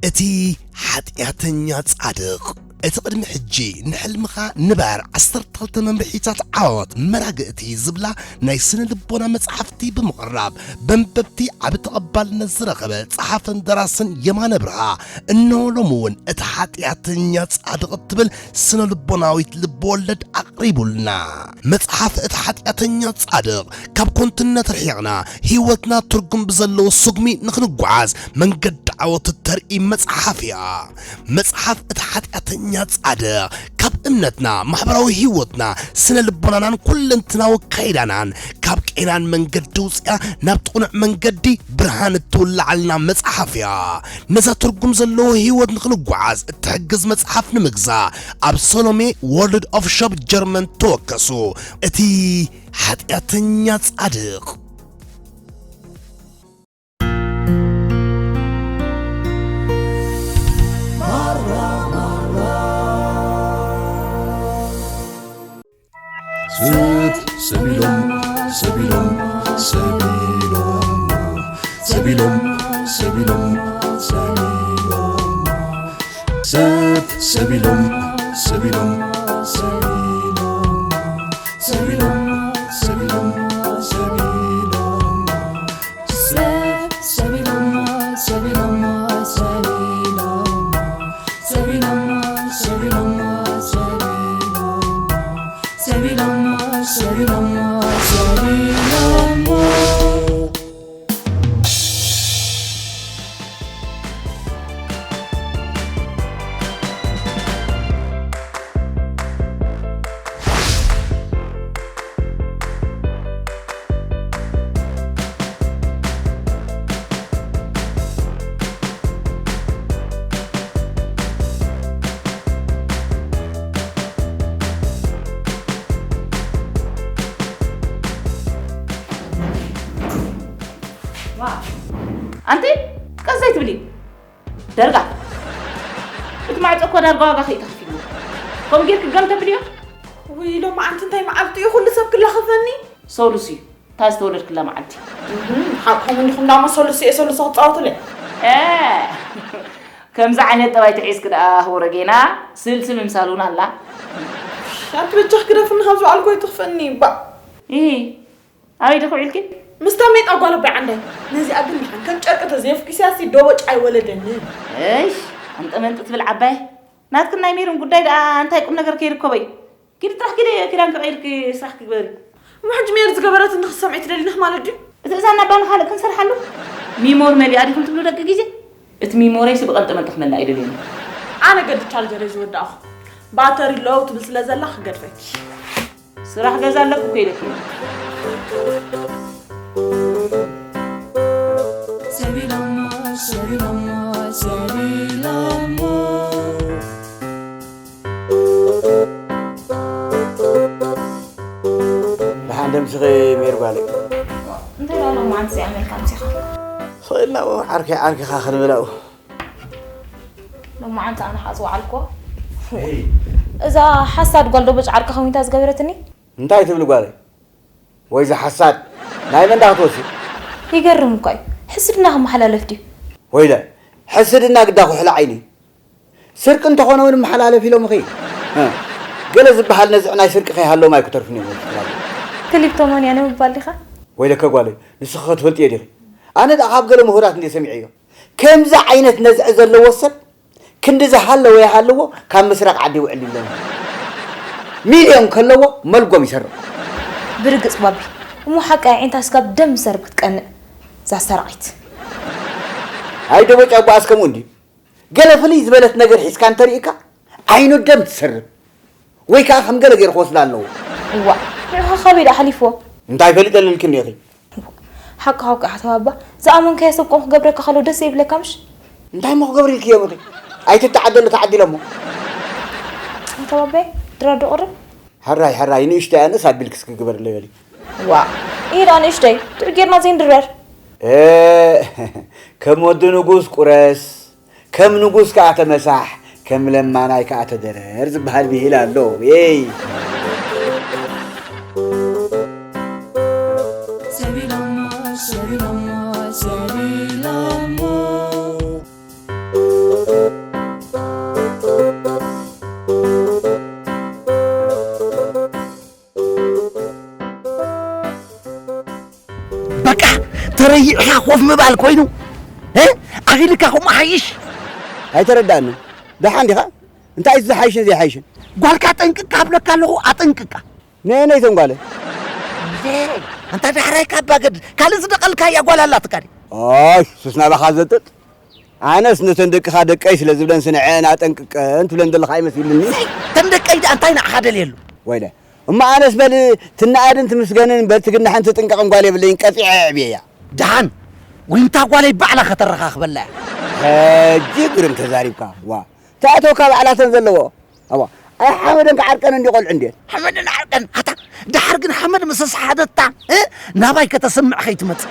እቲ ሓጢኣተኛ ጻድቕ። እቲ ቅድሚ ሕጂ ንሕልምኻ ንበር ዓሰርተ ክልተ መምርሒታት ዓወት መራግእቲ ዝብላ ናይ ስነ ልቦና መጽሓፍቲ ብምቕራብ በንበብቲ ዓቢ ተቐባልነት ዝረኸበ ጸሓፍን ደራስን የማነ ብርሃ፣ እነሆ ሎሚ እውን እቲ ሓጢኣተኛ ጻድቕ እትብል ስነ ልቦናዊት ልብ ወለድ ኣቕሪቡልና። መጽሓፍ እቲ ሓጢኣተኛ ጻድቕ ካብ ኮንትነት ርሒቕና ህይወትና ትርጉም ብዘለዎ ስጉሚ ንኽንጓዓዝ መንገዲ ዓወት እተርኢ መጽሓፍ እያ። መጽሓፍ እቲ ሓጢኣተኛ ጻድቕ ካብ እምነትና፣ ማሕበራዊ ህይወትና፣ ስነ ልቦናናን ኩለንትናዊ ኣካይዳናን ካብ ቄናን መንገዲ ውጽያ ናብ ጥኑዕ መንገዲ ብርሃን እትውልዓልና መጽሓፍ እያ። ነዛ ትርጉም ዘለዎ ህይወት ንኽንጓዓዝ እትሕግዝ መጽሓፍ ንምግዛእ ኣብ ሰሎሜ ወርልድ ኦፍ ሾፕ ጀርመን ተወከሱ። እቲ ሓጢኣተኛ ጻድቕ። ስት ሰቢሎም ሰቢሎም ሰቢሎም ሰቢሎም ሰቢሎም ሰቢሎም ስት ሰቢሎም ሰቢሎም ሰቢሎም ሰቢሎም ሰቢሎም ሰቢሎም ሰቢሎም ሰቢሎም ሰቢሎም ሰቢሎም ሰቢሎም ሰቢሎም ሰቢሎም ሰቢሎም ሰቢሎም ዋ ኣንቲ ቀስ ዘይትብሊ ደርጋ እቲ ማዕፆ እኮ ዳርጋ ዋጋ ከይተኽፊሉ ከምኡ ጌርክ ገም ተብልዮ። ውይ ሎማዓንቲ እንታይ መዓልቲ እዩ ኩሉ ሰብ ክላኸፈኒ። ሰው ሉሲ እታ ዝተወለድክላ መዓልቲ። ሓቅኹም እንዲኹም ዳሞ ሰሉሲ እየ ሰሉሲ ክፃወቱለይ። ከምዚ ዓይነት ጠባይ ተሒዝክ ደኣ ህወረጌና ስልሲ ምምሳል እውን ኣላ። ኣቲ በጃኽ ግደፍኒ ካብዚ በዓል ጎይ ትኽፈኒ ባ። እ ኣበይ ዲኹ ውዒልኪ? ምስታ ሜጣ ጓል ኣባይ ዓንዳይ። ነዚኣ ግን ድሓን ከም ጨርቂ ተዘየፍኪስያሲ ዶቦጭ ኣይወለደንን። እሽ ኣንጠመንጢ ትብል ዓባይ። ናትክን ናይ ሜሮን ጉዳይ ደኣ እንታይ ቁም ነገር ከይርከቦ እዩ? ኪዲ ጥራሕ ኪዲ ክዳን ክቐይርኪ ስራሕ ክግበሪ። እሞ ሕጂ ሜሪ ዝገበረት እንዲ ክትሰምዒ ትደሊ ነኽ ማለት ድዩ? እቲ እዛና ኣባና ካልእ ክንሰርሓሉ? ሚሞር መሊኣ ዲኹም ትብሉ ደቂ ግዜ? እቲ ሚሞረይሲ ብቐንጠመንጢ ክመልእ ኣይደልዮን። ኣነ ገዲ ቻርጀረይ ዝወዳእኹ። ባተሪ ሎው ትብል ስለ ዘላ ክገድፈኪ። ስራሕ ገዛ ኣለኩ እኮ ኢለኪ። ሰቢሎሞ ሰቢሎሞ ሰቢሎሞ ደሓን ደምስኺ ሜር ጓለይ። እንታይ ደኣ ሎማዓንቲ ዘይኣመልካ ኣምሲኻ? ስቕ ኢልና ኣብኡ ዓርከይ ዓርክኻ ክንብል ኣብኡ። ሎማዓንቲ ኣነ ኸኣ ዝወዓልኩዋ። እዛ ሓሳድ ጓል ዶ በጭ ዓርካ ከዊንታ ዝገበረትኒ? እንታይ ትብሊ ጓለይ? ወይዛ ሓሳድ ናይ መን ዳ ክትወስድ? ይገርም እኳ እዩ። ሕስድና ክመሓላለፍ ድዩ? ወይለ ሕስድና ግዳ ኩሕሊ ዓይኒ። ስርቂ እንተኾነ እውን መሓላለፍ ኢሎምኺ። እ፣ ገለ ዝበሃል ነዝዒ ናይ ስርቂ ከይሃለዎም ኣይክተርፉን እዮም። ክሊፕቶማንያ ንምባል ዲኻ? ወይለከ ጓለይ፣ ንስኺ ከ ትፈልጥዮ ዲኺ? ኣነ ደኣ ካብ ገለ ምሁራት እንድየ ሰሚዐዮ። ከምዚ ዓይነት ነዝዒ ዘለዎ ሰብ ክንዲ ዝሃለወ ይሃልዎ ካብ ምስራቕ ዓዲ ይውዕል ይብለኒ። ሚልዮን ከለዎ መልጎም ይሰርቕ። ብርግጽ ባቢ፣ እሞ ሓቂ ኣዒንታ ስጋብ ደም ዝሰርብ ክትቀንእ እዛ ሰራቒት። ኣይ ደቦጭ ኣቦኣስ ከምኡ እንድዩ። ገለ ፍልይ ዝበለት ነገር ሒዝካ እንተሪእካ ዓይኑ ደም ትሰርብ። ወይ ከኣ ከም ገለ ገይሩ ክወስዳ ኣለዎ። እዋእ፣ ንዑኻ ካበይ ደኣ ሓሊፍዎ? እንታይ ፈሊጠ ልልኪ እንዲኺ? ሓቂ ሓቂ ኣሕተዋባ፣ ዝኣመንካዮ ሰብ ቆም ክገብረካ ከሎ ደስ ዘይብለካ ምሽ? እንታይ እሞ ክገብር ኢልክዮ ምኺ? ኣይትተዓደሉ ተዓዲሎሞ። ኣሕተዋባይ፣ ድራር ዶ ቅርብ? ሕራይ ሕራይ፣ ንእሽተይ ኣነስ ኣቢልኪ እስኪ ግበርለይ በሊ። ዋእ፣ ኢዳ ንእሽተይ፣ ጥዑይ ጌርና ዘይንድረር። እ፣ ከም ወዲ ንጉስ ቁረስ። ከም ንጉስ ከኣ ተመሳሕ፣ ከም ለማናይ ከኣ ተደረር ዝበሃል ብሂል ኣሎ። ኤይ! ሰቢሎሞ፣ ሰቢሎሞ፣ ሰቢሎሞ። ኢኻ ኮፍ ምባል ኮይኑ እ ኣኺልካ ከምኡ ሓይሽ ኣይተረዳእንን። ደሓን ዲኻ? እንታይ እዩ ዝሓይሽን ዘይሓይሽን? ጓልካ ጠንቅቅ ካብለካ ኣለኹ፣ ኣጠንቅቃ። ነየነይተን ጓለ? እንዴ፣ ኣንታ ዳሕራይ ካባ ገድ ካልእ ዝደቐልካያ ጓል ኣላትካ ድዩ? ኦሽ፣ ሱስ ናባኻ ዘጥጥ። ኣነስ ነተን ደቅኻ ደቀይ ስለ ዝብለን ስንዐን ኣጠንቅቀን ትብለን ዘለኻ ኣይመሲልኒ። ተን ደቀይ ደኣ እንታይ ንዓኻ ደልየሉ? ወይለ፣ እሞ ኣነስ በል ትነኣድን ትምስገንን በል ትግናሕን ትጥንቀቕን ጓል የብለይን፣ ቀጺዐ የዕብየያ። ደሓን ወይ እንታ ጓለይ ባዕላ ከተረኻኽበላ እያ። ሕጂ ግርም ተዛሪብካ። ዋ፣ ተኣተውካ ባዕላተን ዘለዎ። ኣዋ፣ ኣይ ሓመደን ክዓርቀን እንዲ ቆልዑ እንድየን። ሓመደን ዓርቀን፣ ኣታ፣ ደሓር ግን ሓመድ ምስ ኣስሓደታ፣ እ? ናባይ ከተስምዕ ከይትመጽእ።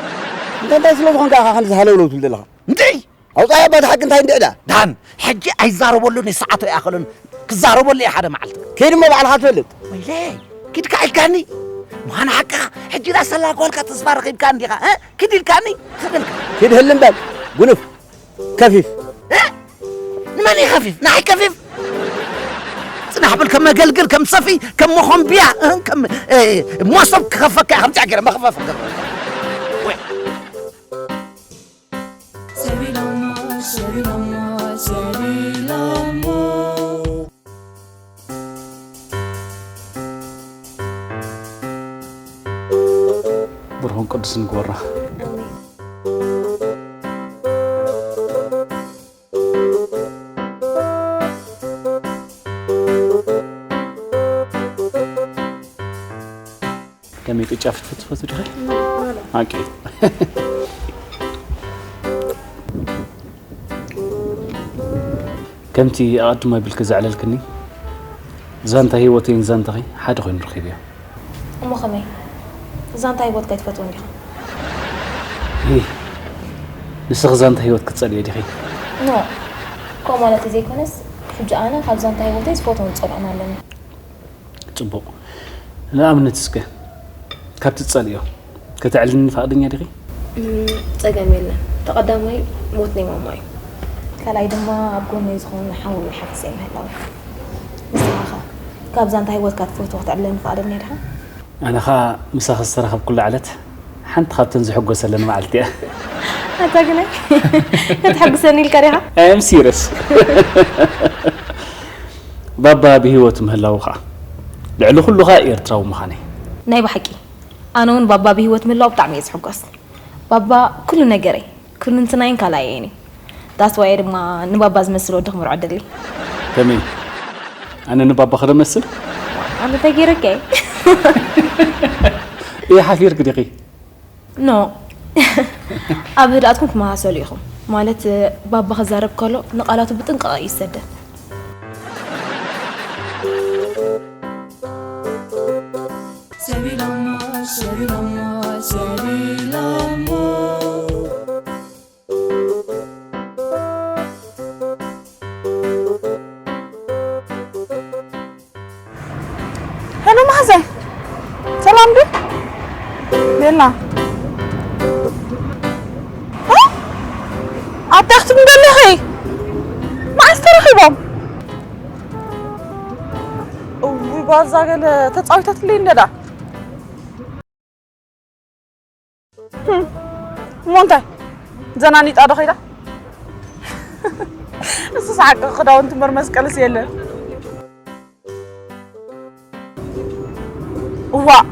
እንተ እንታይ ስለ ዝኾንካ ኢኻ ከምዚ ሃለውለው ትብል ዘለኻ? እንድዒ! ኣውጻኢ ኣባ፣ እቲ ሓቂ እንታይ እንድዒ ደኣ? ደሓን፣ ሕጂ ኣይዛረበሉን ይሰዓቶ ይኣኸሉን። ክዛረበሉ እየ ሓደ መዓልቲ። ከይድ እሞ ባዕልኻ ትፈልጥ። ወይለይ፣ ኪድካ ኢልካኒ? ምዃኑ ሓቅኻ፣ ሕጂ ደኣ ሰላ ጓልካ ተስፋ ረኺብካ እንዲኻ፣ እ? ኪድ ኢልካኒ? ክብልካ። ኪድ ህልም በል፣ ጉኑፍ። ከፊፍ። እ? ንመን እዩ ከፊፍ? ንዓይ ከፊፍ? ጽናሕ በል፣ ከም መገልገል፣ ከም ሰፍኢ፣ ከም መኾንብያ፣ እ፣ ከም፣ እ፣ መሶብ ክኸፈካ እየ፣ ከምዚኣ ገይረ መኽፈፊ ክገብረልካ። ወይ። ሰቢሎሞ፣ ሰቢሎሞ፣ ሰቢሎሞ። ብሩኽን ቅዱስን ግበራ። ኣሜን። ከመይ ቅጫ ፍትፍት ትፈትዊ ዲኺ? ኦኬ። ከምቲ ኣቐድም ኣቢልኪ ዘዕለልክኒ፣ ዛንታ ህይወተይን ዛንታኺ ሓደ ኮይኑ ረኺበዮ። እሞ ከመይ? ዛንታ ህይወትካ ኣይትፈትዎን ዲኻ? ሂ፣ ንስኺ ዛንታ ህይወት ክትጸልዮ ዲኺ? ኖ፣ ከምኡ ማለተይ ዘይኮነስ፣ ሕጂ ኣነ ካብ ዛንታ ህይወተይ ዝፈትዎን ዝጸልኦን ኣለኒ። ጽቡቕ። ንኣብነት እስከ፣ ካብ ትጸልዮ፣ ከተዕልልኒ ፍቓደኛ ዲኺ? እም፣ ጸገም የለን። እቲ ቀዳማይ ሞት ናይ ማማ እዩ። ካልኣይ ድማ ኣብ ጎነይ ዝኾኑ ሓውን ሓፈሰይ ምህላው እዩ። ንስኻ ኸ፣ ካብ ዛንታ ህይወትካ ትፈትዎ ክተዕልለኒ ፍቓደኛ ዲኻ? ኣነ ኸኣ ምሳኺ ዝተራኸብኩላ ዕለት ሓንቲ ካብተን ዝሕጎሰለን መዓልቲ እያ። ኣታ ግናይ፣ ከተሐጉሰኒ ኢልካ ዲኻ? I am serious። ባባ ብህይወቱ ምህላዉ ኸኣ፣ ልዕሊ ኩሉ ኸኣ ኤርትራዊ ምዃነይ። ናይ ብሓቂ፣ ኣነ እውን ባባ ብህይወት ምህላዉ ብጣዕሚ እየ ዝሕጎስ። ባባ ኩሉ ነገረይ፣ ኩልንትናይን ካልኣየይን እዩ። That's why ድማ ንባባ ዝመስል ወዲ ክምርዖ ደሊ። ከመይ? ኣነ ንባባኺ ዶ እመስል? ኣነ እንታይ ገይረካ እየ? እየ ሓፊርኪ ዲኺ? ኖ። ኣብ ህድኣትኩም ትመሳሰሉ ኢኹም። ማለት፣ ባባ ክዛረብ ከሎ ንቓላቱ ብጥንቃቐ እዩ ዝሰደድ። ሰቢሎሞ፣ ሰቢሎሞ፣ ሰቢሎሞ። ሄሎ ማሕዘይ፣ ሰላም ዶ? ቤላ። እ? ኣብ ታኽቲ እንደለኺ? መዓስ ተረኺቦም? እውይ፣ ጓዛ ገለ ተጻዊተትለይ እንደዳ። ህም፣ እሞ እንታይ? ዘናኒጣ ዶ ኸይዳ? እሱ ሰሓቂ ክዳውንቲ እምበር መስቀልስ የለን። እዋእ፣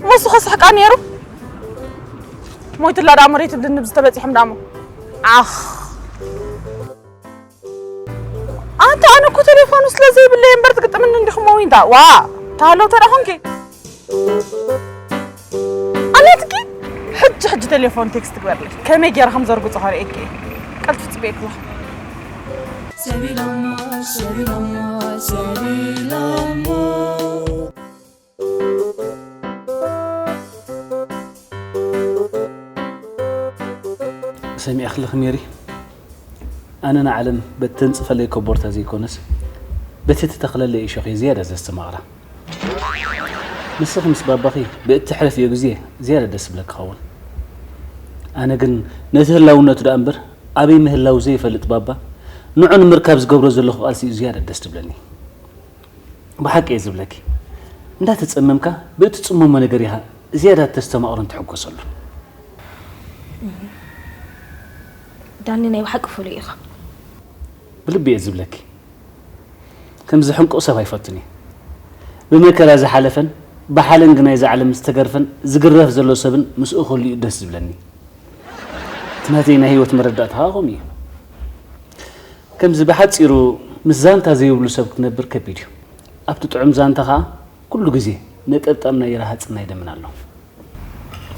እሞ እሱ ኸስሕቃ ነይሩ? ሞይትላ ደኣ መሬት ብድንብ ዝተበጺሖም ደኣ እሞ። ዓኽ። ኣንታ ኣነ እኮ ቴሌፎኑ ስለ ዘይብለይ እምበር ትግጥምኒ እንዲኹም ዊንታ። ዋ፣ ተሃለው ተደኣ ኾንኪ። ኣላትኪ፣ ሕጂ ሕጂ ቴሌፎን ቴክስት ግበርለይ። ከመይ ገይረ ከም ዘርግጾ ከርእየኪ እየ። ቀልጥፊ ጽበየኪ ኣለኹ። ሰቢሎሞ፣ ሰቢሎሞ፣ ሰቢሎሞ። ሰሚዐ ክልኽ ሜሪ፣ ኣነ ንዓለም በቲ ተንጽፈለይ ኮቦርታ ዘይኮነስ፣ በቲ ትተኽለለይ እሾኽ እየ ዝያዳ ዘስተማቕራ። ንስኺ ምስ ባባኺ ብእትሕልፍዮ ግዜ ዝያዳ ደስ ዝብለኪ ኸውን። ኣነ ግን ነቲ ህላውነቱ ደኣ እምበር ኣበይ ምህላው ዘይፈልጥ ባባ፣ ንዑ ንምርካብ ዝገብሮ ዘለኹ ቃልሲ እዩ ዝያዳ ደስ ዝብለኒ። ብሓቂ እየ ዝብለኪ፣ እንዳተጸመምካ ብእትጽመሞ ነገር ኢኻ ዝያዳ ተስተማቕሮን ትሕጎሰሉን። ዳኒ ናይ ብሓቂ ፍሉይ ኢኻ። ብልቢ እየ ዝብለኪ። ከምዚ ሕንቁቕ ሰብ ኣይፈቱን እየ። ብመከራ ዝሓለፈን ብሓለንጊ ናይዛ ዓለም ዝተገርፈን ዝግረፍ ዘሎ ሰብን ምስኡ ክህልዩ ደስ ዝብለኒ። እቲ ናተይ ናይ ህይወት መረዳእታ ኸዓ ከምኡ እዩ። ከምዚ ብሓጺሩ ምስ ዛንታ ዘይብሉ ሰብ ክትነብር ከቢድ እዩ። ኣብቲ ጥዑም ዛንታ ኸዓ ኩሉ ግዜ ነጠብጣብ ናይ ረሃጽን ናይ ደምን ኣሎ።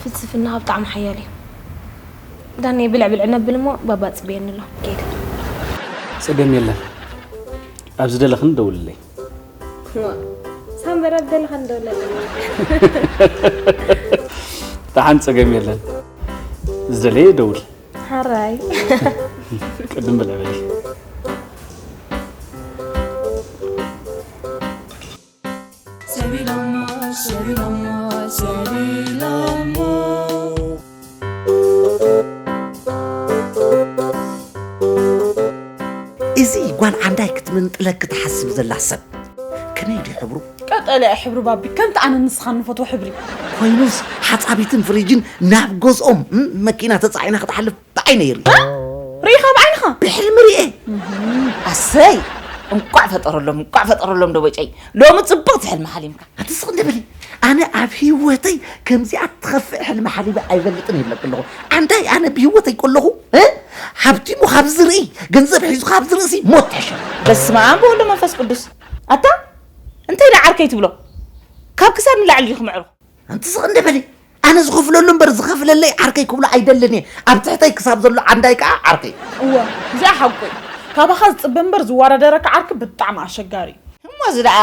ፍልስፍናኻ ብጣዕሚ ሓያል እዩ። ዳኒ ብልዕ ብልዕ ነብል እሞ ባባ ጽበየኒ ኣሎ። ከይደ። ጸገም የለን። ኣብ ዝደለኽኒ ደውልለይ። ሳምበራ ብደለኻ ንደውለለና። ደሓን ጸገም የለን። ዝደለየ ደውል። ሓራይ። ቅድም ብልዕ በሊ። እዚ ጓል ዓንዳይ ክትምንጥለኪ ትሓስብ ዘላ ሰብ ከመይ ድዩ ሕብሩ? ቀጠልያ ሕብሪ ባቢ ከምቲ ኣነ ንስኻ ንፈትዎ ሕብሪ። ኮይኑስ ሓጻቢትን ፍሪጅን ናብ ገዝኦም እም፣ መኪና ተጻዒና ክትሓልፍ ብዓይነ ይርኢ። ርኢኻ ብዓይንኻ? ብሕልሚ ርኤ። ኣሰይ እንቋዕ ፈጠረሎም እንቋዕ ፈጠረሎም ደቦጨይ። ሎሚ ጽብቕቲ ሕልሚ ሓሊምካ። ኣቲ ስቕ እንደ በሊ። ኣነ ኣብ ህይወተይ ከምዚኣ ትኸፍእ ሕልሚ ሓሊበ ኣይፈልጥን ይብለኪ ኣለኹ። ኣንታይ ኣነ ብህይወተይ ከለኹ እ? ሃብቲሙ ካብ ዝርኢ ገንዘብ ሒዙ ካብ ዝርእሲ ሞት ትሕሸ። በስመ ኣብ ወወልድ ወመንፈስ ቅዱስ። ኣታ እንታይ ደኣ ዓርከይ ትብሎ? ካብ ክሳድ ንላዕሊ ዲኹ ምዕሩኽ? ኣንቲ ስቕ እንደ በሊ። ኣነ ዝኸፍለሉ እምበር ዝኸፍለለይ ዓርከይ ክብሎ ኣይደልን እየ። ኣብ ትሕተይ ክሳብ ዘሎ ዓንዳይ ከዓ ዓርከይ። እወ፣ እዚኣ ሓቁ እዩ። ካባኻ ዝጽበ እምበር ዝወዳደረካ ዓርኪ ብጣዕሚ ኣሸጋሪ እዩ። እሞ እዚ ደኣ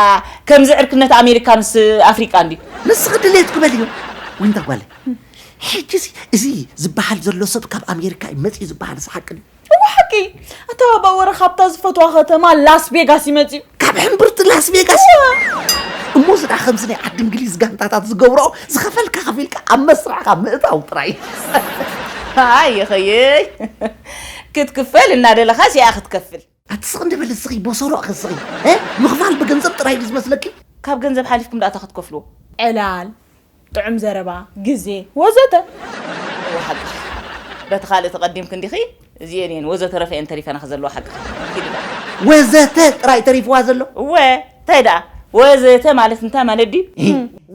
ከምዚ ዕርክነት ኣሜሪካንስ ኣፍሪቃ እንድዩ። ንስኺ ድሌት ክበልዮ። ዊንታ ጓለ። ሕጂ እዚ እዚ ዝበሃል ዘሎ ሰብ ካብ ኣሜሪካ እዩ መጺኡ ዝበሃል እዚ ሓቂ ድዩ? እወ ሓቂ። ኣተባባእ ወረ ካብታ ዝፈትዋ ከተማ ላስ ቬጋስ እዩ መጺኡ። ካብ ሕምብርቲ ላስ ቬጋስ? እሞ እዚ ደኣ ከምዚ ናይ ዓዲ እንግሊዝ ጋንታታት ዝገብርኦ ዝኸፈልካ ከፊልካ ኣብ መስርሕካ ምእታው ጥራይ። ኣይ ይኸይይ ክትክፈል እናደለኻስ እያ ክትከፍል። ኣቲ ስቕ እንደ በሊ ስኺ ቦሰሮ ኣኸ ስኺ እ ምኽፋል ብገንዘብ ጥራይ ድዩ ዝመስለኪ? ካብ ገንዘብ ሓሊፍኩም ደኣ እንታይ ክትከፍልዎ? ዕላል ጥዑም ዘረባ፣ ግዜ፣ ወዘተ። እወ ሓቅኺ። በቲ ካልእ ተቐዲምኪ እንዲኺ፣ እዚኤን እየን ወዘተረፈ እየን ተሪፈናኺ ዘለዋ ሓቅኺ። ኪዲ ደኣ። ወዘተ ጥራይ ተሪፍዋ ዘሎ? እወ፣ እንታይ ደኣ? ወዘተ ማለት እንታይ ማለት ድዩ?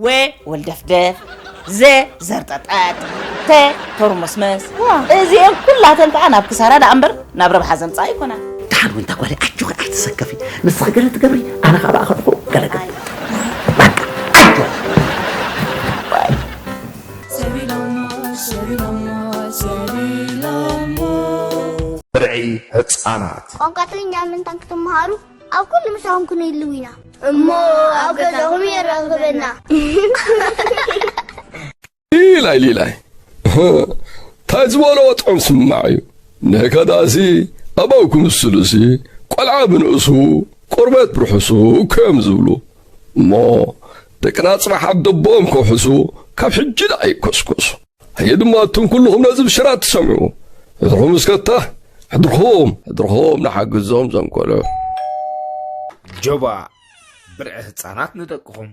ወ ወልደፍደፍ፣ ዘ ዘርጠጠጥ፣ ተ ተርመስመስ። እዚኤን ኩላተን ከዓ ናብ ክሳራ ደኣ እምበር ናብ ረብሓ ዘምፅኣ ኣይኮናን። ደሓን እውን እታ ጓለይ ኣጆኺ ኣይትሰከፊ። ንስኺ ገለ ትገብሪ ኣነ ከዓ ብኣኻ ድኹ ገለ ገብር። በቃ ኣጆኺ። ብርዒ ህፃናት። ቋንቋ ትግርኛ ምእንታን ክትምሃሩ ኣብ ኩሉ ምሳኹም ክንህልው ኢና። እሞ ኣብ ገዛኹም የራኽበና። ሊላይ ሊላይ እንታይ ዝበሎ ጥዑም ስማዕ እዩ። ነከዳሲ ኣባው ክምስሉሲ ቆልዓ ብንእሱ ቆርበት ብርሑሱ እኮ እዮም ዝብሉ እሞ ደቅና ጽባሕ ኣደቦኦም ከውሕሱ ካብ ሕጂ ደኣ ይኮስኮሱ። ኣየ ድማ እቱም ኩልኹም ነዚ ብሽራት ትሰምዑ ሕድርኹም እስከታ ሕድርኹም ሕድርኹም ንሓግዞም ዘንኮሎ ጆባ ብርዒ ህፃናት ንደቅኹም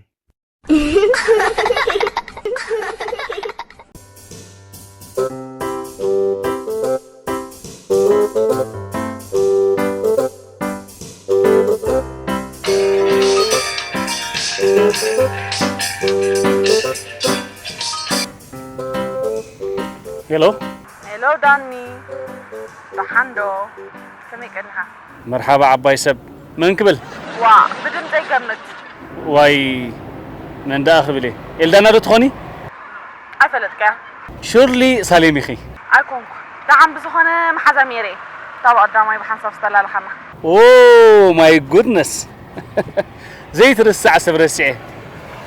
ሄሎ ሄሎ ዳኒ ደሓን ዶ ከመይ ቀኒኻ መርሓባ ዓባይ ሰብ መን ክብል ዋ ብድምፀይ ገምት ዋይ መን ደኣ ክብል እየ ኤልዳና ዶ ትኾኒ ኣይፈለጥካያ ሹርሊ ሳሌም ኢኺ ኣይኮንኩ ደሓን ብዝኾነ መሓዛ ሜሬ እታ ብቐዳማይ ብሓንሳብ ዝተላለኻና ኦ ማይ ጉድነስ ዘይትርሳዕ ሰብ ረሲዐ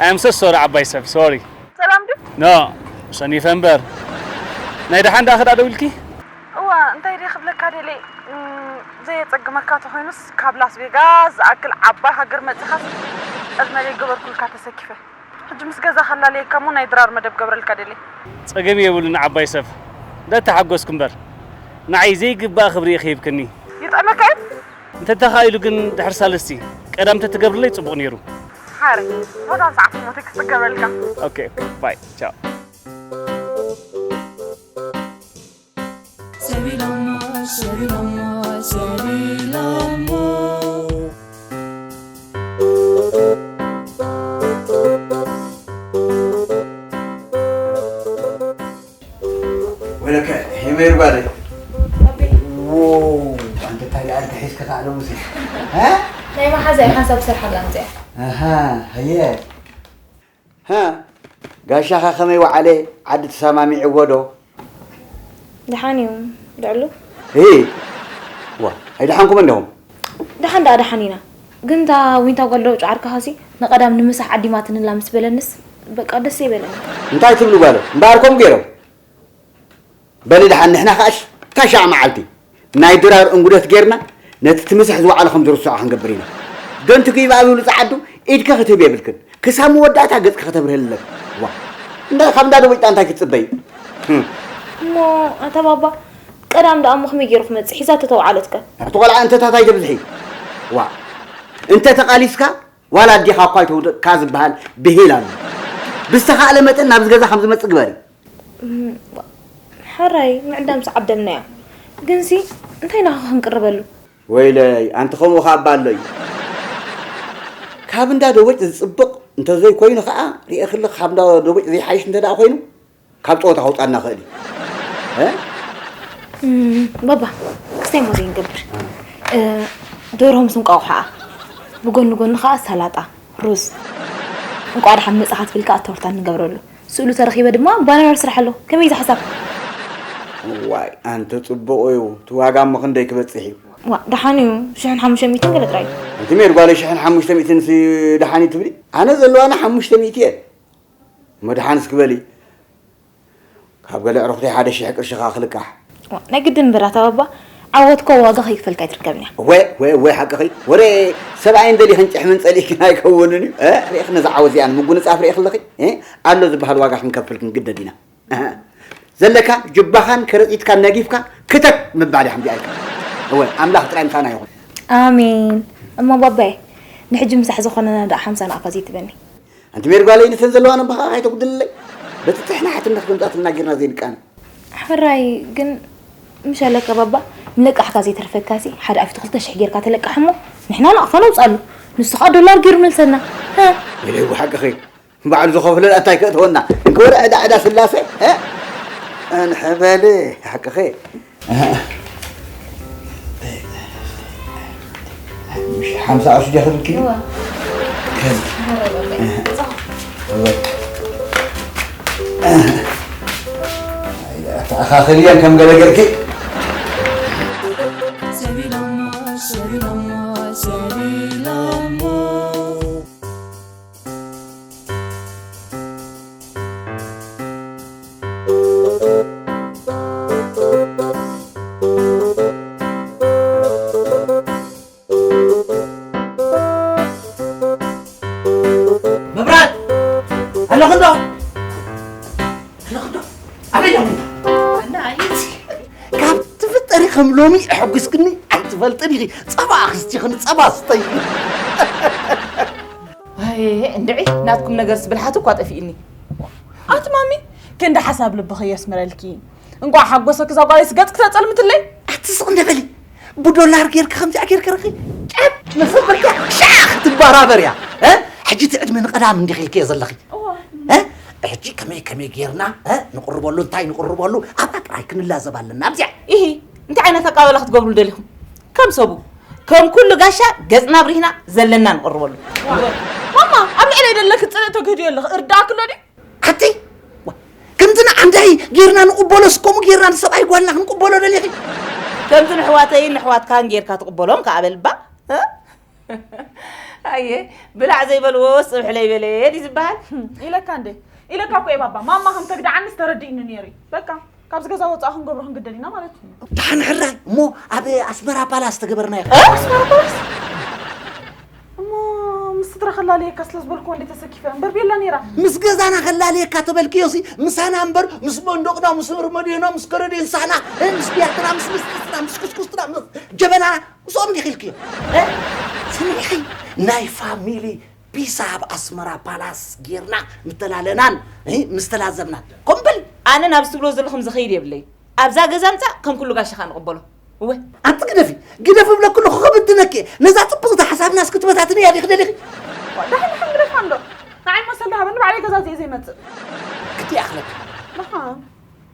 I am so sorry ዓባይ ሰብ sorry ሰላም ድዩ? ኖ፣ ሰኒፈ እምበር። ናይ ደሓን ደኣ ክዳ ደዊልኪ? እዋ፣ እንታይ ድየ ክብለካ ደልየ፣ እም፣ ዘየጸግመካ ተኾይኑስ ካብ ላስ ቬጋስ ዝኣክል ዓባይ ሃገር መጺኻስ ዕድመ ዘይገበርኩልካ ተሰኪፈ። ሕጂ ምስ ገዛ ከላለየካ እሞ ናይ ድራር መደብ ክገብረልካ ደልየ። ጸገም የብሉን ዓባይ ሰብ። እንዳተሓጎስኩ እምበር። ንዓይ ዘይግባእ ክብሪ ኢኺ ሂብክኒ። ይጥዕመካ እዩ? እንተተኻኢሉ ግን ድሕሪ ሳልስቲ ቀዳም እንተትገብርለይ ጽቡቕ ነይሩ። ሓረ ሞታን ሰዓት ሞተይ ክጽገበልካ። ኦኬ ባይ ቻው። ሰሪሎሞ፣ ሰሪሎሞ። ወለከ ሄሜር ጓለይ። ኣቤት። ዎ፣ ኣንተ እንታይ ደኣ እንታይ ሒዝካ ከኣ ሎምሲ? እ? ናይ መሓዛ እየ ሓንሳብ ክሰርሓላ ኣምፅኣ። ኣሃ፣ ሃየ። ሃ፣ ጋሻኻ ከመይ ወዓለ? ዓዲ ተሰማሚዕዎ ዶ? ደሓን እዩ ልዕሉ። እ፣ ዋ፣ ኣይደሓንኩም እንዲኹም? ደሓን ደኣ ደሓን ኢና። ግን እታ ዊንታ ጓል ዶ ጨዓርካኻሲ ንቐዳም ንምሳሕ ዓዲማትንላ ምስ በለንስ በቃ ደስ ይበለኒ። እንታይ ትብሉ ጓለ? እምበኣር ከምኡ ገይሮም። በሊ ደሓን ንሕና ከኣሽ ታሻዕ መዓልቲ ናይ ድራር እንጉደት ጌርና ነቲ ትምስሕ ዝወዓለ ከም ዝርስዖ ክንገብር ኢና። ደንቱ ግይብ ኣብ ይብሉ ጸዓዱ ኢድከ ክትህብ የብልክን። ክሳብ መወዳእታ ገጽኪ ከተብርህለክ። ዋ። እንዳ ካብ እንዳ ደቦጭጣ እንታይ ክትጽበይ? ህም። እሞ ኣታ ባባ ቀዳም ደኣ እሞ ከመይ ገይሩ ክመጽእ ሒዛ ተተውዓለትከ? ኣቲ ቆልዓ እንተታታይ ተብዝሒ። ዋ። እንተ ተቓሊስካ ዋላ ኣዴኻ እኳ ኣይተውድቕካ ዝበሃል ብሂል ኣሎ። ብዝተኻእለ መጠን ናብዚ ገዛ ከም ዝመጽእ ግበሪ። እም፣ ሕራይ ምዕዳም ዝዓደልናዮ። ግንሲ እንታይ ኢና ክንቅርበሉ? ወይለይ፣ ኣንቲ ከምኡ ኸኣ እባ ኣሎ እዩ። ካብ እንዳ ደቦጭ ዝጽብቕ እንተዘይኮይኑ ኸኣ ርኤኽሊ ካብ እንዳ ደቦጭ ዘይሓይሽ እንተ ደኣ ኮይኑ ካብ ጸወታ ከውጻና ኽእል እዩ። እ? እም፣ ባባ፣ ክስታይ ሞ ዘይንገብር? እ፣ ደርሆ ምስ እንቋቑሖኣ፣ ብጎኒ ጎኒ ኸኣ ሰላጣ፣ ሩዝ። እንቋዕ ደሓን መጻኻ ትብል ከኣ ቶርታ ንገብረሉ። ስእሉ ተረኺበ ድማ ባነር ስርሓሉ። ከመይ እዩ እዚ ሓሳብ? እዋይ፣ ኣንተ ጽቡቕ እዩ። እቲ ዋጋ እሞ ክንደይ ክበጽሕ እዩ? ዋ፣ ደሓን እዩ። ሽሕን ሓሙሽተ ሚእትን ገለ ጥራይ እዩ። ኣንቲ ሜር ጓለይ፣ ሽሕን ሓሙሽተ ሚእትን ሲ ደሓን እዩ ትብሊ? ኣነ ዘለዋኒ ሓሙሽተ ሚእቲ እየ። እሞ ደሓን እስኪ በሊ። ካብ ገለ ኣዕሩኽተይ ሓደ ሽሕ ቅርሺ ኸኣ ክልቃሕ። ዋ፣ ናይ ግድን እምበር ኣታ ባባ፣ ዓወት እኮ ዋጋ ከይክፈልካ ኣይትርከብን እያ። እወ፣ እወ፣ እወ፣ ሓቅኺ። ወረ ሰብኣይን ደሊኽን ጭሕምን ጸሊእክን ኣይከውንን እዩ። እ? ርኢኽ ነዛ ዓወት እዚኣ ንምጉንጻፍ ርኢኽ ኣለኺ? እ? ኣሎ ዝበሃል ዋጋ ክንከፍል ክንግደድ ኢና። እህ። ዘለካ ጁባኻን ከረጺትካን ነጊፍካ ክተት ምባል እያ ከምዚኣ ኢልካ። እወ፣ ኣምላኽ ጥራይ ምሳና ይኹን። ኣሜን። እሞ ባባየ፣ ንሕጂ ምሳሕ ዝኾነና ደኣ ሓምሳ ናቕፋ ዘይትበኒ። ኣንቲ ሜሪ ጓለይ፣ ነተን ዘለዋና በኻ ኣይተጉድልለይ። በቲ ጥሕና ሓትነት ከምጻትና ጌርና ዘይንቃነ። ሕራይ ግን ምሸለካ ባባ፣ ንለቃሕካ ዘይተርፈካሲ፣ ሓደ ኣፊቱ ክልተ ሽሕ ጌርካ ተለቃሕ እሞ፣ ንሕና ናቕፋ ነውጻሉ። ንሱ ኸኣ ዶላር ጌሩ መልሰና። ሀ? ኢለይ ብሓቅኺ፣ ባዕሉ ዝኸፍለላ እንታይ ከእተወና? እንክወረ ዕዳ ዕዳ ስላሴ፣ ሀ? ኣንሕበሊ፣ ሓቅኺ። ሓምሳ ቅርሺ ዲኻ ትብልኪ? እዋ። ከም እዋ። እዋ። ኣይዳ፣ ኣተኣኻኽልየን ከም ገለ ገርኪ። ሰቢሎሞ፣ ሰቢሎሞ፣ ሰቢሎሞ። መብራት! ኣለኹ እንዶ! ኣለኹ እንዶ! ኣበይ ኣለኹ እንዶ? ኣና ኣየት? ካብ ትፍጠሪ ከም ሎሚ ኣሐጒስክኒ ኣይትፈልጥን ኢኺ። ጸባ ኣኽስቲኽኒ፣ ጸባ ስተይ። ኣይ፣ እንድዒ፣ ናትኩም ነገርስ ብልሓት እኳ ጠፊእኒ። ኣቲ ማሚ፣ ክንዲ ሓሳብ ልብኺ የስምረልኪ። እንቋዕ ሓጎሰኪ እዛ ጓለይስ ገጽኪ ተጸልምትለይ። ኣቲ ስቕ እንደ በሊ። ብዶላር ጌርኪ ከምዚኣ ጌርኪ ርኺ። ጨብ መሰበርኪ ሻኽ ትበራበር እያ። እ? ሕጂ እቲ ዕድመ ንቐዳም እንዲኺ ኢልክዮ ዘለኺ። እዋ። እ? ሕጂ ከመይ ከመይ ጌርና፣ እ? ንቕርበሉ፣ እንታይ ንቕርበሉ፣ ኣብኣ ጥራይ ክንላዘብ ኣለና። ኣብዚኣ። ኢሂ፣ እንታይ ዓይነት ኣቀባብላ ክትገብሩ ደሊኹም? ከም ሰቡ፣ ከም ኩሉ ጋሻ ገጽና ኣብሪህና ዘለና ንቕርበሉ። ማማ፣ ኣብ ልዕለይ ዘለኪ ጽልኢ ተግህድዮ ኣለኺ። እርዳእኪ ኣሎ ድዩ? ኣቲ፣ ዋ፣ ከምቲ ንዓንዳይ ጌርና ንቕበሎስ፣ ከምኡ ጌርና ንሰብኣይ ጓልና ክንቅበሎ ደሊኺ? ከምቲ ንሕዋተይን ንሕዋትካን ጌርካ ትቕበሎም ከኣ በልባ፣ እ? ኣየ፣ ብላዕ ዘይበልዎስ ጽብሒ ለይበለ ድዩ ዝበሃል? ኢለካ እንዴ? ኢለካ እኮ እየ ባባ። ማማ ከም ተግድዓንስ ተረዲእኒ ነይሩ እዩ። በቃ፣ ካብዚ ገዛ ወጻኢ ክንገብሮ ክንግደድ ኢና ማለት እዩ። ደሓን ሕራይ፣ እሞ ኣብ ኣስመራ ፓላስ ተገበርናዮ። እ? ኣስመራ ፓላስ? እሞ ምስ ስድራ ከላለየካ ስለ ዝበልኩዎ እንዴ ተሰኪፈ እምበር ቤላ ነይራ። ምስ ገዛና ከላለየካ ተበልክዮሲ፣ ምሳና እምበር ምስ መንደቕና፣ ምስ መርመዴና፣ ምስ ከረዴንሳና፣ እ፣ ምስ ቢያትና፣ ምስ ምስጥስና፣ ምስ ኩስኩስትና፣ ምስ ጀበናና፣ ምስኦም ዲኺ ኢልክዮ? እ? ስምዒኺ፣ ናይ ፋሚሊ ፒሳ ኣብ ኣስመራ ፓላስ ጌርና ምተላለናን፣ እ፣ ምስተላዘብናን። ኮምብል! ኣነ ናብ ዝትብሎ ዘለኹም ዝኸይድ የብለይ። ኣብዛ ገዛ ምጻእ ከም ኩሉ ጋሻኻ ንቕበሎ። እወ፣ ኣንቲ ግደፊ፣ ግደፊ እብለኪ ኣለኹ፣ ክብትነኪ እየ። ነዛ ጽብቕቲ ሓሳብናስ ክትበታትንያ ዲኺ ደሊኺ? ዳሕን ሓምድረካ እንዶ ንዓይ መሰል ሃበኒ፣ ባዕለይ ገዛዚኤ ዘይመጽእ። ግዲ ይኣኽለኪ። ደሓን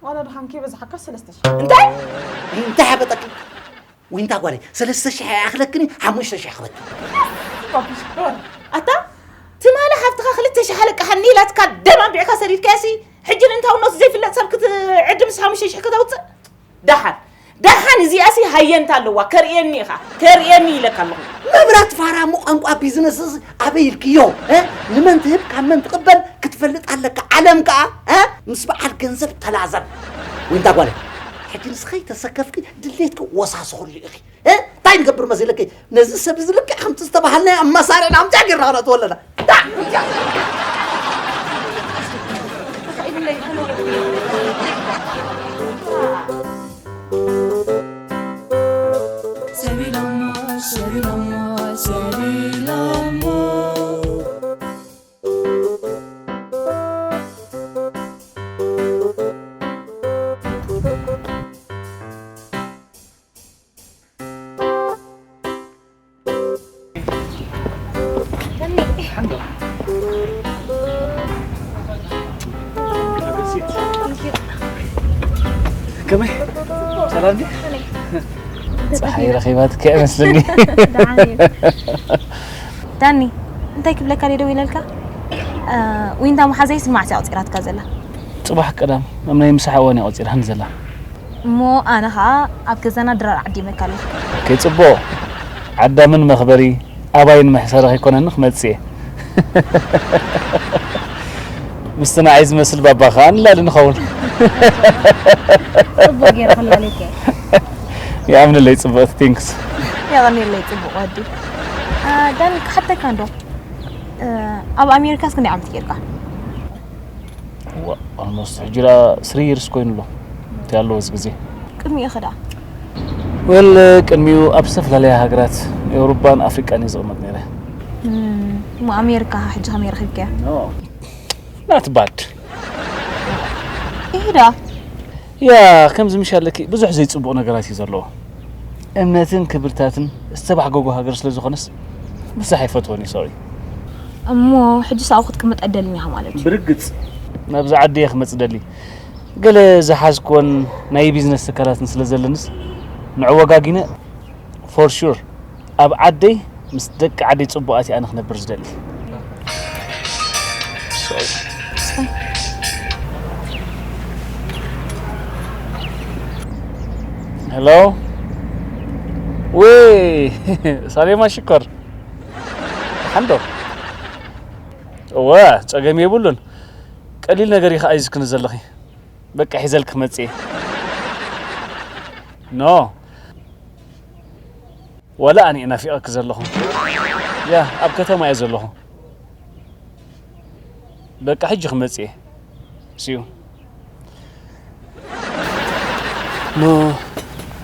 ዋላ ደሓን ከይበዝሓካ ሰለስተ ሽሕ። እንታይ? እንታይ ሓበጠኪ? ዊንታ ጓለይ፣ ሰለስተ ሽሕ ኣይኣኽለክን እዩ፣ ሓሙሽተ ሽሕ ክበኪ። ኣታ ትማሊ ሃብትኻ ክልተ ሽሕ ኣለቅሓኒ ኢላትካ ደም ኣንቢዕካ ሰዲድካሲ፣ ሕጂ ንእንታውነቱ ዘይፍለጥ ሰብ ክትዕድምስ ሓሙሽተ ሽሕ ከተውፅእ? ደሓን ደሓን እዚኣሲ ሃየንታ ኣለዋ፣ ከርእየኒ ኢኻ፣ ከርእየኒ ኢለካ ኣለኹ። መብራት ፋራ እሞ ቋንቋ ቢዝነስስ ኣበይ ኢልክዮ? እ? ንመን ትህብ ካብ መን ትቕበል ክትፈልጥ ኣለካ። ዓለም ከኣ እ? ምስ በዓል ገንዘብ ተላዘብ። ዊንታ ጓለይ፣ ሕጂ ንስኺ ተሰከፍኪ ድሌትኪ ወሳስኽሉ ኢኺ። እ? እንታይ ንገብር መሲለኪ? ነዚ ሰብ እዚ ልክዕ ከምቲ ዝተባሃልናዮ ኣብ መሳርዕና ኣምፅኣ ጌርና ክነእትዎ ኣለና። ከመይ ሰላም ድዩ? ፀሓይ ረኺባትካ እያ መስለኒ። ዳኒ እንታይ ክብለካ ደው ኢለልካ? ዊንታ መሓዘይስ ንመዓስ እያ ኣቑፂራትካ ዘላ? ፅባሕ ቀዳም ኣብ ናይ ምሳሕ እዋን እያ ኣቑፂራኒ ዘላ። እሞ ኣነ ኸዓ ኣብ ገዛና ድራር ዓዲመካ ኣለኹ። ኦኬ ፅቡቕ። ዓዳምን መኽበሪ ኣባይን መሕሰሪ ከይኮነኒ ክመፅእ እየ። ምስቲ ንዓይ ዝመስል ባባ ኸዓ ንላሊ ንኸውን። ፅቡቕ ገይረ ክላለየካ እየ። ይኣምነለይ ፅብቕቲ ቴንክስ። የቐንየለይ ፅቡቕ ወዲ። ዳኒ ክሓተካ እንዶ ኣብ ኣሜሪካስ ክንደይ ዓመት ጌርካ? ኦልሞስት ሕጂ ዳ ስሪ ይርስ ኮይኑ ኣሎ። እንታይ ኣለዎ እዚ ግዜ? ቅድሚኡ ኸ ደኣ? ወል ቅድሚኡ ኣብ ዝተፈላለያ ሃገራት ኤውሮጳን ኣፍሪቃን እየ ዝቕመጥ ነይረ። እሞ ኣሜሪካ ሕጂ ከመይ ረኺብካያ? ናት ባድ። ይሄ ደኣ? ያ ከምዚ ምሽ ኣለኪ ብዙሕ ዘይጽቡቕ ነገራት እዩ ዘለዎ። እምነትን ክብርታትን ዝተባሕጎጎ ሃገር ስለ ዝኾነስ ብዙሕ ኣይፈትዎን እዩ ሶሪ። እሞ ሕጂ ሳኡ ክትቅመጥ ዕደልኛ ኢኻ ማለት እዩ። ብርግጽ ናብዚ ዓዲ እየ ክመጽእ ደሊ። ገለ ዝሓዝክወን ናይ ቢዝነስ ትካላትን ስለ ዘለንስ ንዕወጋጊነ for sure ኣብ ዓደይ ምስ ደቂ ዓደይ ጽቡቓት እየ ኣነ ክነብር ዝደሊ። ሄሎ ወይ ሳሌማ ሽኮር ሓንዶ እወ ጸገም የብሉን ቀሊል ነገር ኢኻ ኣይዝክኒ ዘለኺ በቃ ሒዘልኪ ክመጽእ እየ ኖ ዋላ ኣነ እየ ናፊቐኪ ዘለኹ ያ ኣብ ከተማ እየ ዘለኹ በቃ ሕጂ ክመጽእ እየ ሲዩ ኖ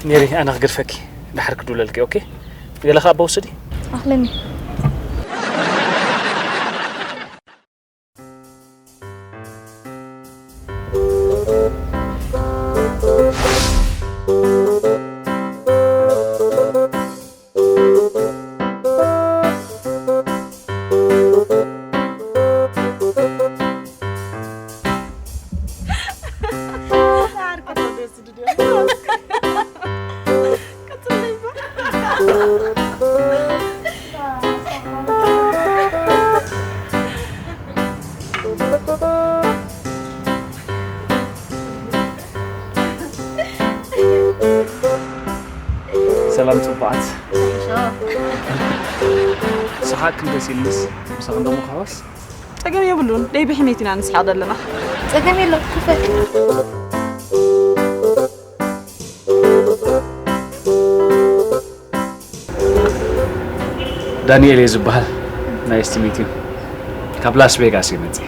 ሜሪ ኣነ ክግድፈኪ ድሓር ክድውለልኪ ኦኬ ገለ ከኣ ኣባ ውስዲ ኣኽለኒ ሰላም ጽቡዓት ሰሓቅ ክንደስ ኢልንስ ምሳኽ እንደሞ ካዋስ ጸገም የብሉን ደይ ብሕሜት ኢና ንስሓቅ ዘለና ጸገም የሎ ክፈት ዳንኤል እየ ዝበሃል nice to meet you ካብ ላስ ቬጋስ እየ መፅእ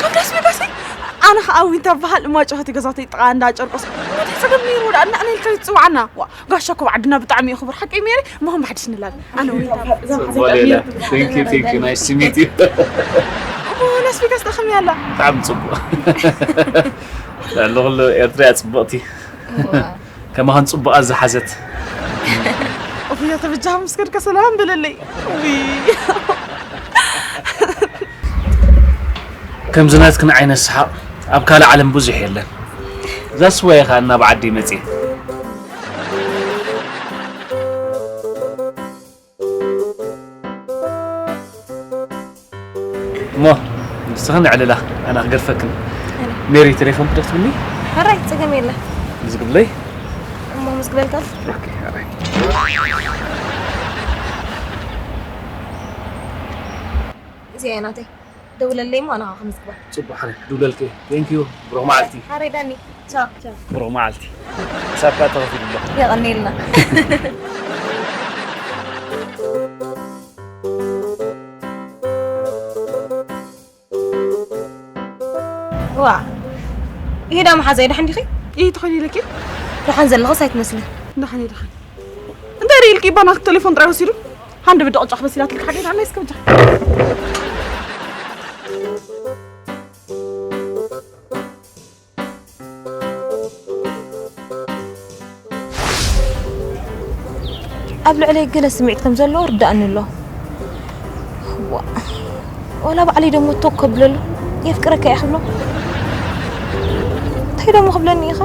ካብ ላስ ቬጋስ ኣነ ከዓ ዊንታ በሃል እማ ጨኸቲ ገዛተይ ጥቃ እንዳ ጨርቆስ ወደ ፀገም ነይሩ ወደ ኣና ኣነ ኢልካ ይፅዋዓና ዋ ጋሻ ኮብ ዓድና ብጣዕሚ እዩ ክቡር ሓቂ ሜሪ መሆን ባሕድሽ ንላል ኣነ ዊንታ Thank you, thank you. Nice to meet you. ላስ ቬጋስ ተኸሚ ኣላ ብጣዕሚ ፅቡቅ ኣለኩሉ ኤርትራ እያ ፅብቅቲ ከማኻን ጽቡቓት ዝሓዘት። ኦፍያ ተበጃ ምስ ከድካ ሰላም በለለይ። ውይ። ከምዚ ናትክን ዓይነት ሰሓቕ ኣብ ካልእ ዓለም ብዙሕ የለን። ዛስወየ ኸኣ እናብ ዓዲ መጽየ። እሞ ንስኽን ንዕልላ ኣነ ክገድፈክን። ሜሪ ቴሌፎን ክደፍትብኒ? ሕራይ ጸገም የለ። ምዝግብለይ? እሞ ምዝግበልካ? ኦኬ፣ ሕራይ። እዚኣ እያ ናተይ። ደውለለይ እሞ ኣነ ከዓ ክምዝግባ። ጽቡቕ፣ ሕራይ ክድውለልኪ እየ። ቴንክ ዩ። ብሩኽ መዓልቲ። ሕራይ ዳኒ። ቻው፣ ቻው። ብሩኽ መዓልቲ። ክሳብ ከኣ ተኸፊሉ ኣሎ። የቐንየልና። ዋ። ይሄ ዳ መሓዛይ ደሓን ዲኺ? ይሄ ትኾኒ ኢለኪ? ደሓን ዘለኽስ ኣይትመስልን። ደሓን እየ፣ ደሓን። እንታይ ርኢ ኢልኪ ባና ቴሌፎን ጥራይ ወሲዱ? ሃንድ ብድቕ ጫኽ በሲላት ልክ ሓገድ ኣላ እስከ ብጃ። ኣብ ልዕለይ ገለ ስምዒት ከም ዘለዎ ርዳእኒ ኣሎ። ዋ-፣ ዋላ ባዕለይ ደሞ ቶክ ከብለሉ፣ "የፍቅረካ" እየ ክብሎ። እንታይ ደሞ ክብለኒ ኢኻ?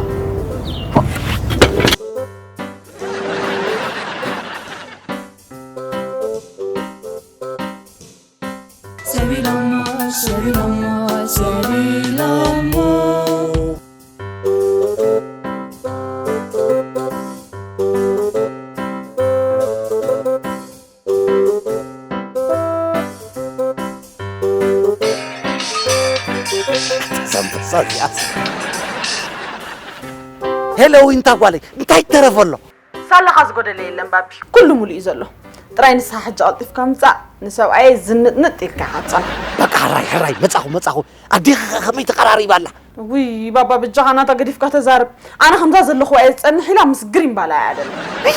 ሰቢሎሞ፣ ሰቢሎሞ፣ ሰቢሎሞ። ሄሎ፣ ዊንታ ጓለይ፣ እንታይ ተረፈ ኣሎ? ሳላኻ ዝጎደለ የለን ባቢ፣ ኩሉ ሙሉእ እዩ ዘሎ። ጥራይ ንስኻ ሕጂ ቀልጢፍካ ምጻእ፣ ንሰብኣየይ ዝንጥንጥ ኢልካ ሓጸና። በቃ፣ ሕራይ፣ ሕራይ፣ መጻኹ፣ መጻኹ። ኣዴኺ ኸ ከመይ ተቐራሪባ ኣላ? ውይ፣ ባባ፣ በጃኻ ናታ ገዲፍካ ተዛረብ። ኣነ ከምዛ ዘለኹዋ እየ ዝጸንሕ ኢላ ምስ ግሪም ባላ እያ ደላ። እይ፣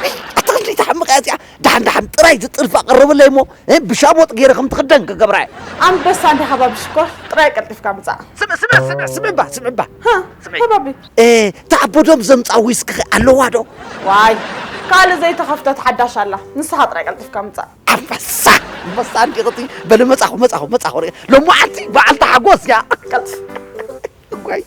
እይ፣ ኣታ ክንደይ ትሓምቕ እያ እዚኣ። ደሓን፣ ደሓን፣ ጥራይ ዝጥርፋ ቀርብለይ እሞ፣ እ፣ ብሻቦጥ ገይረ ከም ትኽደን ክገብራ እየ። ኣንበሳ እንዲኻ ባቢ ሽኮር፣ ጥራይ ቀልጢፍካ ምጻእ። ስምዕ፣ ስምዕ፣ ስምዕ፣ ስምዕ እባ፣ ስምዕ እባ። ሃ፣ ስምዕ። ሃ፣ ባቢ። እ፣ እታ ኣቦዶም ዘምጻ ዊስኪ ኸ ኣለዋ ዶ? ዋይ፣ ካልእ ዘይተኸፍተት ሓዳሽ ኣላ። ንስኻ ጥራይ ቀልጢፍካ ምጻእ። ኣንበሳ፣ ኣንበሳ እንዲኽቲ። በሊ መጻኹ፣ መጻኹ፣ መጻኹ። ሎማዓንቲ በዓልቲ ሓጎስ እያ። ቀልጢፍ። እጓይ።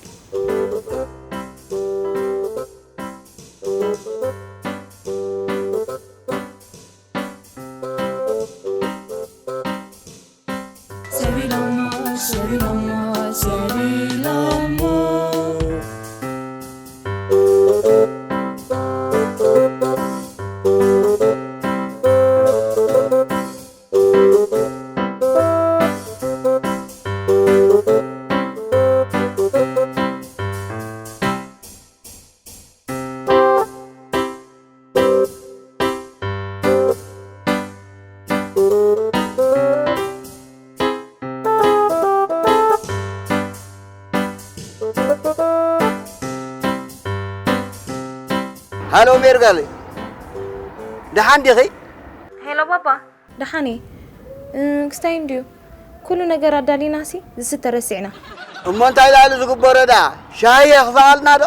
ሰቢሎሞ፣ ሰቢሎሞ፣ ሰቢሎሞ። ሃሎ ሜርጋለ፣ ደሓን ዲኺ? ሄሎ ባባ፣ ደሓን እየ። እ፣ ክስታይ እንድዩ። ኩሉ ነገር ኣዳሊናሲ ዝስተ ረሲዕና። እሞ እንታይ ላሉ ዝግበሮ ደኣ? ሻሂ የኽፍኣልና ዶ?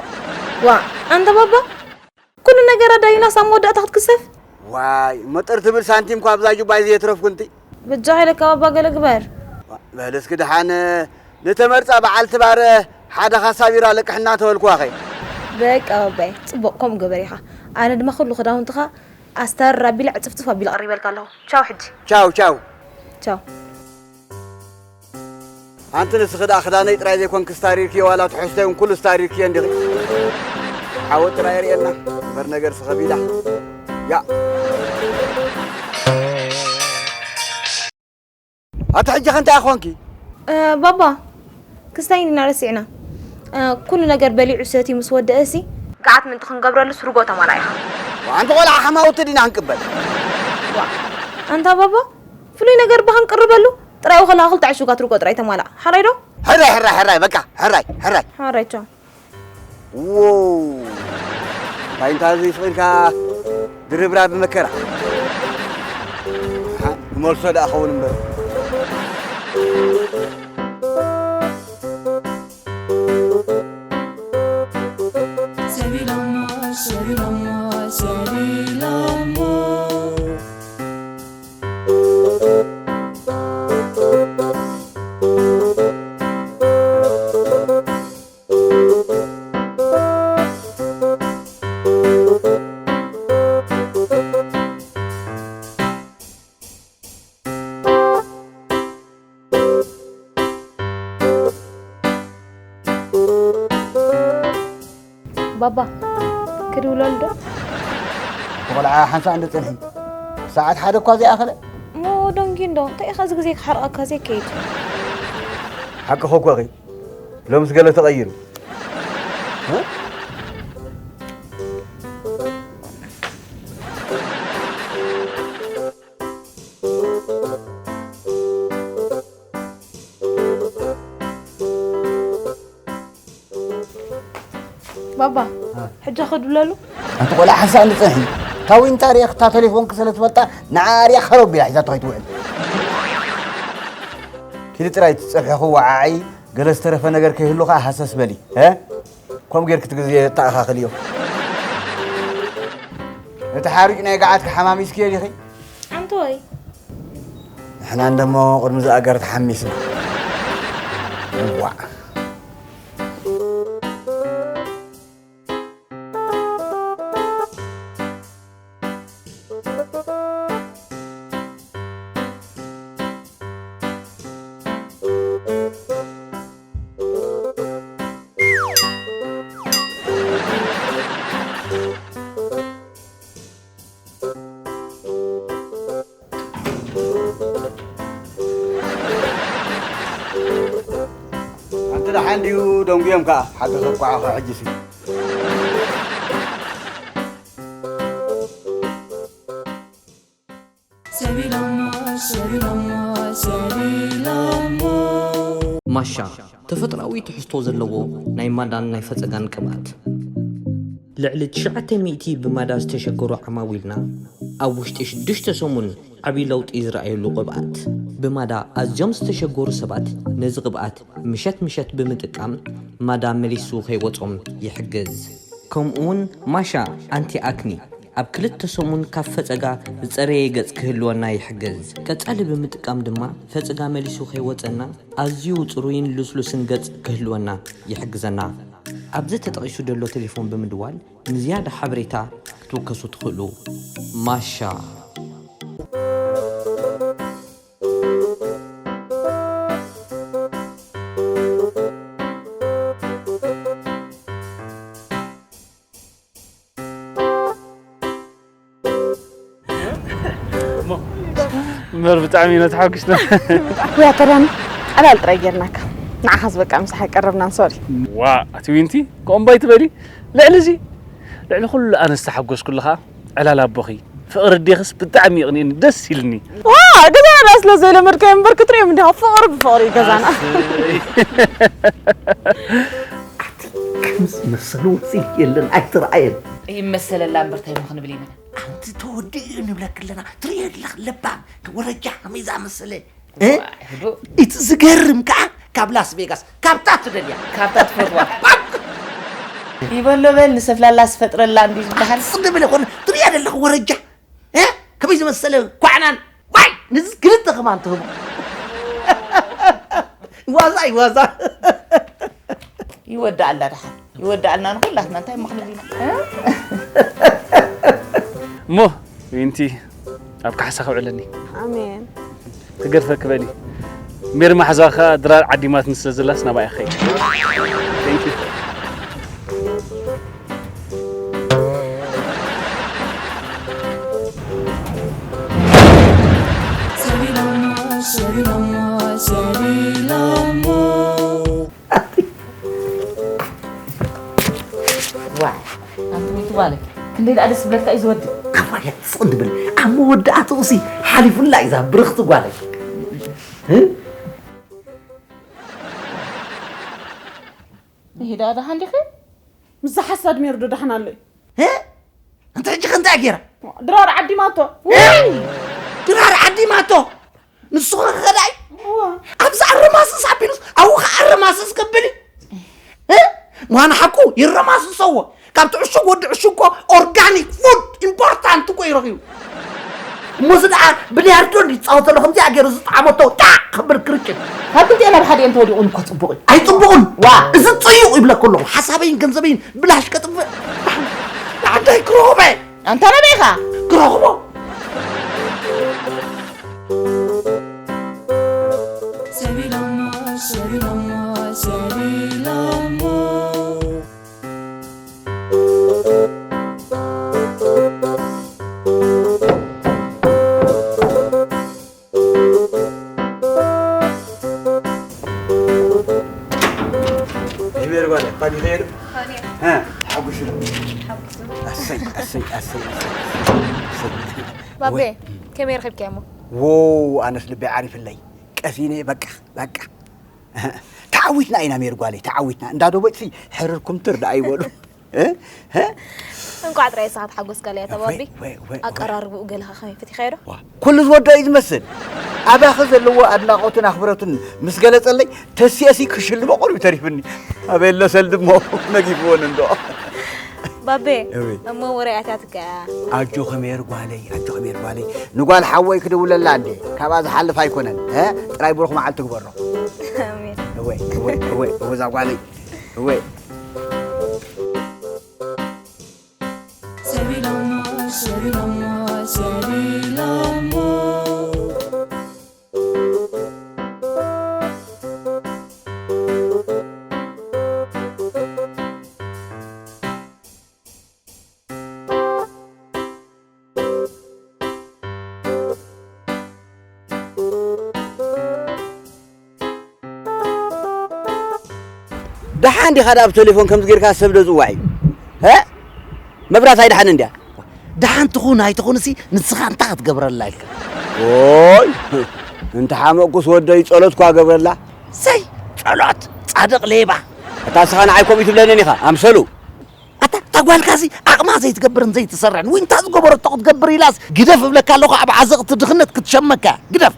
ዋ፣ ኣንታ ባባ፣ ኩሉ ነገር ኣዳሊናስ ኣብ መወዳእታ ክትክሰፍ? ዋይ፣ እሞ ጥር ትብል ሳንቲም እኳ ኣብዛ ጁባይ ዘየትረፍኩ እንቲ። በጃኻ ኢለካ ባባ ገለ ግበር። ዋ፣ በል እስኪ ደሓን ንተመርጻ በዓልቲ ባረ ሓደ ካሳ ቢራ ለቅሕና ተበልኩዋኸ። በቃ ባባይ፣ ጽቡቕ ከምኡ ግበር ኢኻ። ኣነ ድማ ኩሉ ክዳውንትኻ ኣስታርር ኣቢለ ዕጽፍጽፍ ኣቢለ ቀሪበልካ ኣለኹ። ቻው ሕጂ። ቻው፣ ቻው። ቻው። ኣንቲ ንስኺ ደኣ ክዳነይ ጥራይ ዘይኮንክስ ታሪርክዮ፣ ዋላ ትሕዝቶይ እውን ኩሉስ ታሪርክዮ እንዲኺ። ሓወ ጥራይ የርእየና እምበር ነገርሲ ከቢዳ። ያ። ኣቲ ሕጂ ከ እንታይ ኮንኪ? እ፣ ባባ፣ ክስታይ ኢና ረሲዕና። እ፣ ኩሉ ነገር በሊዑ ሰትዩ ምስ ወደእሲ፣ ገዓት ምእንቲ ክንገብረሉስ ርጎ ተማላኢኻ። ኣንቲ ቆልዓ ሓማውቲ ዲና ክንቅበል? ዋ፣ ኣንታ ባባ፣ ፍሉይ ነገር እባ ክንቅርበሉ፣ ጥራይ ከለኻ ክልተ ዕሹጋት ርጎ ጥራይ ተማላእ። ሓራይ ዶ? ሕራይ፣ ሕራይ፣ ሕራይ፣ በቃ፣ ሕራይ፣ ሕራይ። ሓራይ፣ ቻው። ዎ፣ እንታይ እንታ ዘይስቕ ኢልካ ድርብራብ መከራ። ሓ፣ ክመልሶ ደኣ ኸውን እምበር። ሰቢሎሞ፣ ኣባ፣ ክድውለሉ ዶ? እቲ ቆልዓ ሓንሳእ እንዶ ጽንሒ። ሰዓት ሓደ እኳ ዘይኣኸለ። እሞ ደንጊ እንዶ፣ እንታይ ኢኻ እዚ ግዜ ክሓርቐካ ዘይከይድ? ሓቅኺ እኮ ኢኺ። ሎምስ ገለ ተቐይሩ። እ? ባባ፣ እ። ሕጂ ክድውለሉ? ኣንቲ ቆልዓ ሓንሳእ እንዶ ጽንሒ። ታዊንታ ሪእኽታ ቴሌፎንኪ ስለ ትፈልጣ ንዓ ሪኣ ኸረብ ኢላ ሒዛቶ ከይትውዕል። ኪዲ ጥራይ ትጸብሒ ክወዓዒ፣ ገለ ዝተረፈ ነገር ከይህሉ ኸኣ ሃሰስ በሊ። እ? ከምኡ ጌርኪ እቲ ግዜ ተኣኻኽልዮ። እቲ ሓሩጭ ናይ ገዓትኪ ሓማሚስክዮ ዲኺ? ኣንተ ወይ? ንሕና እንደሞ ቅድሚ ዝኣገር ተሓሚስና። እዋእ። ኣንቲ ደሓን ድዩ ደንጉዮም ከኣ ሓቂ ከቋዕኹ ሕጅሲ። ሰቢሎሞ፣ ሰቢሎሞ፣ ሰቢሎሞ። ማሻ፣ ተፈጥሮኣዊ ትሕዝቶ ዘለዎ ናይ ማዳን ናይ ፈጸጋን ቅብኣት። ልዕሊ ትሽዓተ ሚእቲ ብማዳ ዝተሸገሩ ዓማዊልና ኣብ ውሽጢ ሽዱሽተ ሰሙን ዓቢ ለውጢ ዝረኣየሉ ቅብኣት። ብማዳ ኣዝዮም ዝተሸገሩ ሰባት ነዚ ቅብኣት ምሸት ምሸት ብምጥቃም ማዳ መሊሱ ከይወጾም ይሕግዝ። ከምኡውን ማሻ ኣንቲ ኣክኒ ኣብ ክልተ ሰሙን ካብ ፈጸጋ ዝጸረየ ገጽ ክህልወና ይሕግዝ። ቀጻሊ ብምጥቃም ድማ ፈጸጋ መሊሱ ከይወጸና ኣዝዩ ጽሩይን ልስሉስን ገጽ ክህልወና ይሕግዘና። ኣብዚ ተጠቒሱ ዘሎ ቴሌፎን ብምድዋል ንዝያዳ ሓበሬታ ክትውከሱ ትኽእሉ። ማሻ። እምበር ብጣዕሚ ኢና ተሓጒስና። ውይ ኣከዳኒ ዕላል ጥራይ ጌርናካ። ንዓኻስ በቃ ምሳሕ ቀረብናን ሶሪ። ዋ ኣቲ ዊንቲ ከምኡ እምባ ኣይትበሊ። ልዕሊ እዚ ልዕሊ ኩሉ ኣነ ዝተሓጎስኩሉ ኸኣ ዕላል ኣቦኺ ፍቕሪ ኣዴኽስ ብጣዕሚ የቕንየኒ ደስ ኢልኒ። ዋ ገዛና ደኣ ስለ ዘይለመድካዮ እምበር ክትሪኦም እንዲኻ ፍቕሪ ብፍቕሪ እዩ ገዛና። ኣስይ። ከምዚ መሰለ ውፅኢት የለን ኣይትረኣየን። ይመሰለላ እምበር እንታይ እሞ ክንብል ኢና? ኣንቲ ተወዲኡ እዩ ንብለክ ኣለና ትሪኦ ኣለኽ ለባም ወረጃ ከመይ ዝኣመሰለ እ? ዋይ፣ ህዱእ። እቲ ዝገርም ከዓ ካብ ላስ ቬጋስ ካብታ ትደልያ ካብታ ትፈትዋ። ይበሎ በል ንሰፍላላ ስፈጥረላ እንዲ ዝበሃል። ጽንዲ ብለ ኮነ ትሪያ ደለኹ ወረጃ እ? ከመይ ዝመሰለ ኳዕናን ዋይ ንዚ ክልተ ከማን ትህቦ። ዋዛ እዩ ዋዛ። ይወዳኣልና ደሓን ይወዳኣልና ንኩላትና እንታይ ምኽንል ኢና። እሞ ዊንቲ ኣብ ካሕሳ ከውዕለኒ ኣሜን። ክገድፈኪ በሊ። ሜሪ ማሕዛኻ ድራር ዓዲማትኒ ስለ ዘላስ ናባይ ኣኸይ። Thank you። ሰቢሎሞ፣ ሰቢሎሞ፣ ሰቢሎሞ። ዋይ ኣንቲ ሚቲ ጓለይ ክንደይ ደኣ ደስ ዝብለካ እዩ ዝወዲ። ኣባያ ስቕ እንድብል ኣብ መወዳእትኡ ሲ ሓሊፉላ እዩ እዛ ብርኽቲ ጓለይ። እ? ይሄ ደኣ ደሓን ዲኺ? ምስዛ ሓሳድ ሜሪ ዶ ደሓን ኣሎ እዩ? እ? እንተ ሕጂ ከ እንታይ ገይራ? ድራር ዓዲማቶ። ድራር ዓዲማቶ። ንሱ ከ ከዳይ? እዋ። ኣብዚ ኣረማስስ ኣቢሉስ ኣብኡ ከ ኣረማስስ ከብል እዩ? እ? ምዃኑ ሓቁ ይረማስሶዎ። ካብቲ ዕሹግ ወዲ ዕሹግ እኮ ኦርጋኒክ ፉድ ኢምፖርታንት እኮ እዩ ረኺቡ። እሞ እዚ ደኣ ብልያርዶ እንዲ ይጻወተሉ ከምዚኣ ገይሩ ዝጠዓመቶ ጣዕ ክብል ክርጭን። ካብ ክልቲኤን ናብ ሓዲኤን ተወዲቑ እኮ ጽቡቕ እዩ። ኣይጽቡቕን። ዋ። እዚ ጽዩቕ ይብለኩ ኣለኹ። ሓሳበይን ገንዘበይን ብላሽ ከጥፍእ። ንዓዳይ ክረኽቦ እየ። ኣንታ ናበይ ኢኻ? ክረኽቦ። ሰቢሎሞ፣ ሰቢሎሞ፣ ሰቢሎሞ። ባቤ፣ ከመይ ረኺብካዮ እሞ? ዎ፣ ኣነስ ልበይ ዓሪፍለይ። ቀሲነ፣ በቃ፣ በቃ። ተዓዊትና ኢና ሜሪ ጓለይ፣ ተዓዊትና። እንዳ ዶቦጭሲ ሕርር ኩምትር ደኣ ይበሉ። እ? እ? እንቋዕ ጥራይ ንስኻ ተሓጎስካለይ ኣታ ባቢ። ወይ፣ ወይ፣ ወይ። ኣቀራርብኡ ገለኻ ከመይ ፈቲኻዮ ዶ? ዋ፣ ኩሉ ዝወዶ እዩ ዝመስል። ኣባኺ ዘለዎ ኣድናቖትን ኣኽብሮትን ምስ ገለጸለይ፣ ተሲኤሲ ክሽልሞ ቁሩብ ተሪፍኒ። ኣበይ ኣሎ ሰልዲ እሞ ነጊፍዎን እንዶ። ባቤ፣ እወይ። እሞ ወረ ኣትያትካ እያ። ኣጆኺ ሜሪ ጓለይ፣ ኣጆኺ ሜሪ ጓለይ። ንጓል ሓወይ ክድውለላ እንዴ። ካብኣ ዝሓልፍ ኣይኮነን። እ? ጥራይ ብሩኽ መዓልቲ ግበሮ። ኣሜን። እወይ፣ እወይ፣ እወይ፣ እወይ፣ እዛ ጓለይ። እወይ። ሰቢሎሞ፣ ሰቢሎሞ፣ ሰቢሎሞ። ደሓን ዲኻ ደኣ ብቴሌፎን ከምዚ ጌርካ ሰብ ዶ ዝዋዕ እዩ? እ? መብራት ኣይደሓንን ድያ? ደሓን ትኹን ኣይትኹንሲ ንስኻ እንታይ ክትገብረላ ኢልካ? ኦይ፣ እንተ ሓመቕኩስ ወደይ ጸሎት እኳ ገብረላ። ሰይ፣ ጸሎት፣ ጻድቕ ሌባ። ኣታ ንስኻ ንዓይ ከምኡ ትብለንን ኢኻ፣ ኣምሰሉ። ኣታ፣ እታ ጓልካሲ ዓቕማ ዘይትገብርን ዘይትሰርሕን፣ ወይ እንታ ዝገበረቶ ክትገብር ኢላስ ግደፍ እብለካ ኣለኹ፣ ኣብ ዓዘቕቲ ድኽነት ክትሸመካ። ግደፍ።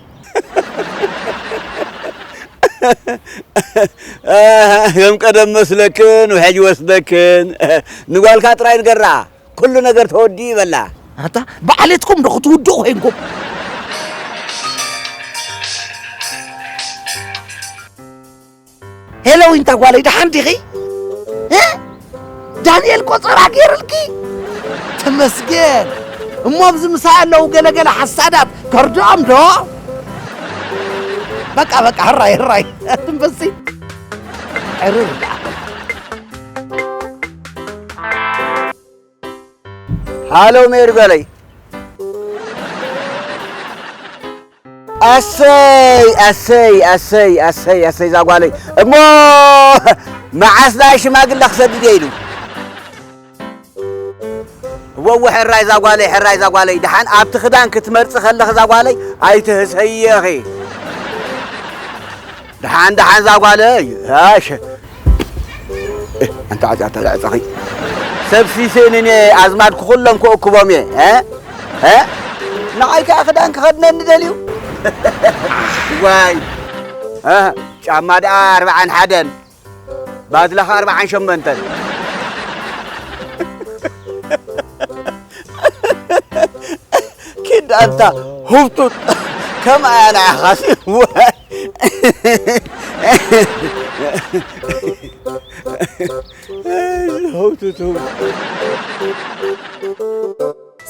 ከም ቀደም መስለክን፣ ውሕጅ ወስደክን። ንጓልካ ጥራይ ንገራ፣ ኩሉ ነገር ተወዲኡ ይበላ። ኣታ፣ ብዓሌትኩም ዶ ክትውድኡ ኮይንኩም? ሄሎ፣ ዊንታ ጓለይ፣ ደሓን ዲኺ? እ? ዳንኤል ቆጸራ ገይርልኪ? ተመስገን። እሞ ኣብዚ ምሳይ ኣለዉ ገለገለ ሓሳዳት ከርድኦም ዶ? በቃ፣ በቃ፣ ህራይ፣ ህራይ። ኣትንበሲ። ዕርር ደኣ። ሃሎ ሜሪ ጓለይ። ኣሰይ፣ ኣሰይ፣ ኣሰይ፣ ኣሰይ፣ ኣሰይ፣ እዛ ጓለይ። እሞ መዓስ ደኣ ሽማግለ ክሰድድ እየ ኢሉ? ወወ፣ ሕራይ እዛ ጓለይ፣ ሕራይ እዛ ጓለይ። ደሓን ኣብቲ ክዳን ክትመርጺ ከለኺ እዛ ጓለይ ኣይትህሰይኺ። ደሓን፣ ደሓን እዛ ጓለይ። ኣሽ። እ፣ ኣንታ ዓጻ፣ ኣንታ ዓጻኺ። ሰብ ሲስእንን እየ፣ ኣዝማድኩ ኩሎም ክእክቦም እየ። እ? እ? ንዓይ ከኣ ክዳን ክኸድነኒ ደልዩ? ዋይ። እ? ጫማ ደኣ ኣርብዓን ሓደን። ባድላ ኸኣ ኣርብዓን ሸሞንተን። ኪድ ኣንታ ህብቱት። ከም ኣያ ንዓኻሲ። ዋይ።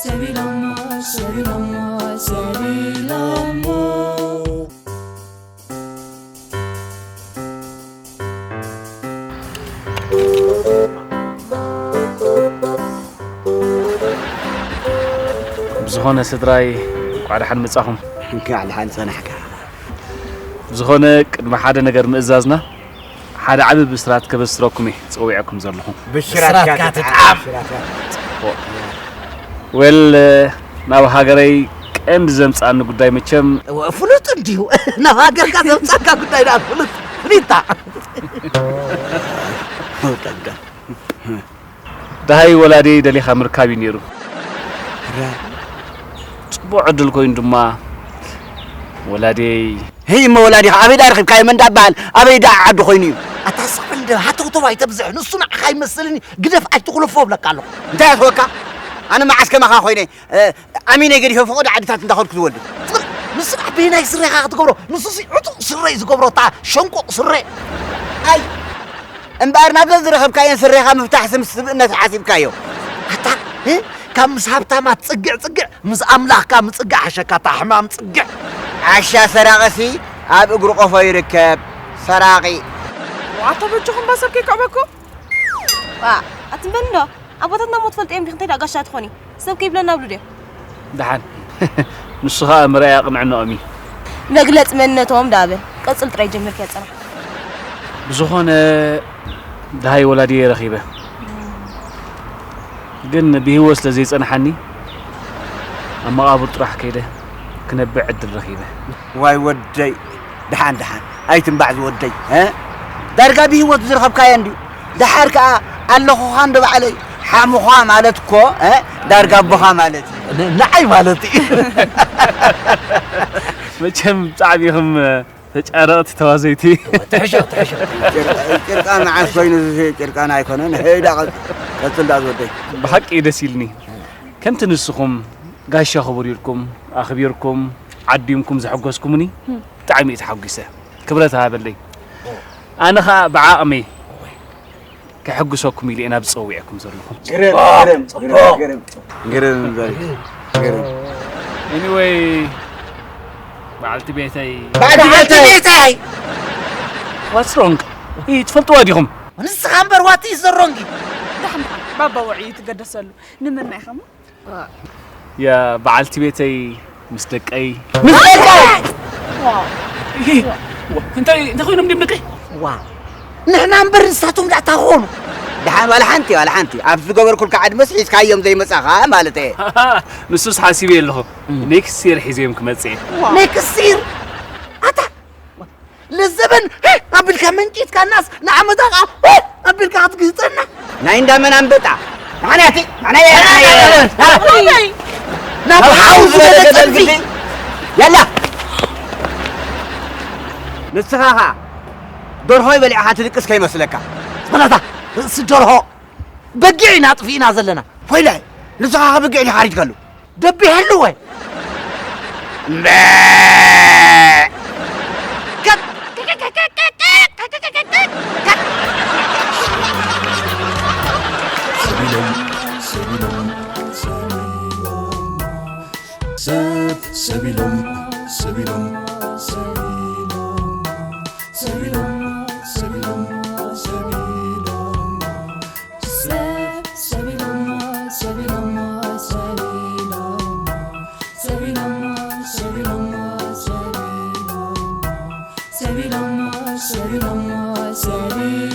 ሰቢሎሞ፣ ሰቢሎሞ፣ ሰቢሎሞ። ብዝኾነ ስድራይ፣ እንቋዕ ደሓን መጻኹም። እንኳዕ ደሓን ጸናሕካ። ብዝኾነ፣ ቅድሚ ሓደ ነገር ምእዛዝና፣ ሓደ ዓቢ ብስራት ከበስረኩም እየ ጸዊዐኩም ዘለኹ። ብስራትካ ብስራትካ ትጥዓም። ትጥዓም። ጽቡቕ። ወል፣ ናብ ሃገረይ ቀንዲ ዘምጽኣኒ ጉዳይ መቸም፣ እወ፣ ፍሉጥ እንድዩ። ናብ ሃገርካ ዘምጻካ ጉዳይ ደኣ ፍሉጥ። ፍሊጣ። ደሃይ ወላዲየይ ደሊኻ ምርካብ እዩ ነይሩ። ረ- ጽቡቕ ዕድል ኮይኑ ድማ ወላዲየይ። ህይ፣ እሞ ወላዲኻ ኣበይ ደኣ ረኺብካዮ? መን ደኣ በሃል? ኣበይ ደኣ ዓዲ ኮይኑ እዩ? ኣታ ስቕ በል፣ እንደ ሃተውተው ኣይተብዝሕ። ንሱ ንዓኻ ይመስልን እዩ። ግደፍ፣ ኣይትኹለፎ እብለካ ኣለኹ። እንታይ ኣትወካ? ኣነ መዓስ ከማኻ ኮይነ፣ እ፣ ኣሚነይ ገዲፈ ፈቐዶ ዓድታት እንዳኸድኩ ዝወልድ። ስቕ በል፣ ንሱ ደኣ በየናይ ስረኻ ክትገብሮ? ንሱሲ ዕጡቕ ስረ እዩ ዝገብሮ፣ እታ ሸንቁቕ ስረ። ኣይ፣ እምበኣር ናብዘን ዝረኸብካየን ስሬኻ ምፍታሕሲ ምስ ስብእነት ሓሲብካዮ። ኣታ፣ እ? ካብ ምስ ሃብታማት ጽግዕ ጽግዕ፣ ምስ ኣምላኽካ ምጽጋዕ ሓሸካ፣ እታ ሕማም ጽግዕ። ዓሻ ሰራቒሲ ኣብ እግሩ ቆፎ ይርከብ። ሰራቒ። ዋታ በጃኹም እባ ሰብ ከይክዕበኩም። ዋ፣ ኣትንበኒ ዶ? ኣቦታትና እሞ ትፈልጥዮም ዲኺ? እንታይ ደኣ ጋሻ ትኾኒ? ሰብ ከይብለና ኣብሉ ድዮ? ደሓን። ንሱ ኸኣ መርኣያ ቅንዕናኦም እዩ። መግለጺ መንነቶም ደኣ በል። ቀጽል ጥራይ ጀሚርካዮ ጸናሕካ። ብዝኾነ ደሃይ ወላዲየ ረኺበ። ግን ብህይወት ስለ ዘይጸንሓኒ ኣብ መቓብር ጥራሕ ከይደ ክነብዕ ዕድል ረኺበ። ዋይ ወደይ፣ ደሓን ደሓን ኣይትንባዕ ዝወደይ፣ እ? ዳርጋ ብህይወት ዝረኸብካዮ እንድዩ። ደሓር ከኣ ኣለኹኻ እንዶ ባዕለይ፣ ሓሙኻ ማለት እኮ፣ እ? ዳርጋ ኣቦኻ ማለት እዩ። ን-፣ ንዓይ ማለት እዩ። መቸም ብጣዕሚ ኢኹም ተጫረቕቲ ተዋዘይቲ። ትሕሾ፣ ትሕሾ። ጭርቃ፣ ጭርቃ መዓስ ኮይኑ እዚ ጭርቃን ኣይኮነን። ሄዳ ቀጽ-፣ ቀጽል ዳ ዝወደይ። ብሓቂ ደስ ኢልኒ። ከምቲ ንስኹም ጋሻ ክቡር ኢልኩም ኣኽቢርኩም ዓዲምኩም ዘሐጎስኩምኒ ብጣዕሚ እየ ተሓጒሰ። ክብረት ሃበለይ። ኣነ ኸኣ ብዓቕመይ ከሐጉሰኩም ኢለ ኢና ዝጸዊዐኩም ዘለኹ። ግርም፣ ግርም፣ ግርም፣ ግርም። ግርም እምበር፣ ግርም። Anyway፣ በዓልቲ ቤተይ። በዓልቲ ቤተይ! What's wrong? ኢ፣ ትፈልጥዋ ዲኹም? ንስኻ እምበር what is the wrong? ደሓን፣ ደሓን። ባባ ውዒ እዩ ትገደሰሉ። ንምናይ ኸሞ? ያ በዓልቲ ቤተይ ምስ ደቀይ። ምስ ደቀይ! ዋ፣ ዋ፣ እንታይ፣ እንታይ ኮይኖም ድም ደቀይ? ዋ፣ ንሕና እምበር ንሳቶም ዳኣ እንታይ ክኾኑ? ደሓን ዋላ ሓንቲ፣ ዋላ ሓንቲ። ኣብ ዝገበርኩልካ ዓድመስ ሒዝካዮም ዘይመጻኻ ማለት እየ። ንሱስ ሓሲበ ኣለኹ። ኔክስት ይር ሒዘዮም ክመጽእ እየ። ኔክስት ይር? ኣታ፣ ለዘበን ኣቢልካ መንቂትካናስ ንዓመታ ኸዓ ኣቢልካ ክትግህፀና። ናይ እንዳመን ኣንበጣ? ንዓና እቲ፣ ንዓና እቲ፣ ናብ ሓው ዝበለ ገደል ግዲ። ያላ። ንስኻ ኸዓ ደርሆ በሊዕኻ ትድቅስ ከይመስለካ። ዝኾነታ ርእሲ ደርሆ በጊዕ ኢና ኣጥፊእና ዘለና። ኮይለ፣ ንስኻ ኸ በጊዕ ዲኻ ሓሪድካሉ? ደቢሐሉ ወይ? እምበ! ከት! ሰብ ሰቢሎም፣ ሰቢሎም፣ ሰቢሎም፣ ሰቢሎም፣ ሰቢሎም፣ ሰቢሎም፣ ሰብ ሰቢሎም፣ ሰቢሎም፣ ሰቢሎም፣ ሰቢሎም፣ ሰቢሎም፣ ሰቢሎም፣ ሰቢሎም፣ ሰቢሎም፣ ሰቢሎም፣